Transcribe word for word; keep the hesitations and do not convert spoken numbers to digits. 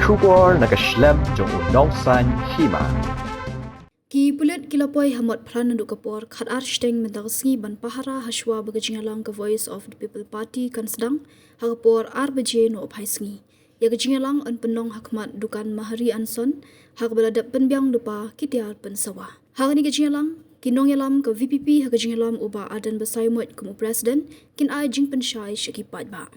Khubor na ka shlem jong u Nongsaiñ Hima. Ki pulit ki la poi ha Motphran naduh ka por khatar shiteng mynta ka sngi ban pahara hashwa ba ka jingïalang ka Voice of the People Party kan sdang ha ka por ar baje noh phai sngi. Ïa ka jingïalang yn pynlong ha khmat dukan Mahari Anson ha kaba la dep pynbiang lypa ki tiar pynsawa. Ha kane ka jingïalang, ki nongïalam ka V P P ha ka jingïalam u Bah Ardent Basaiawmoit kum u President kin ai jingpynshai sha ki paidbah.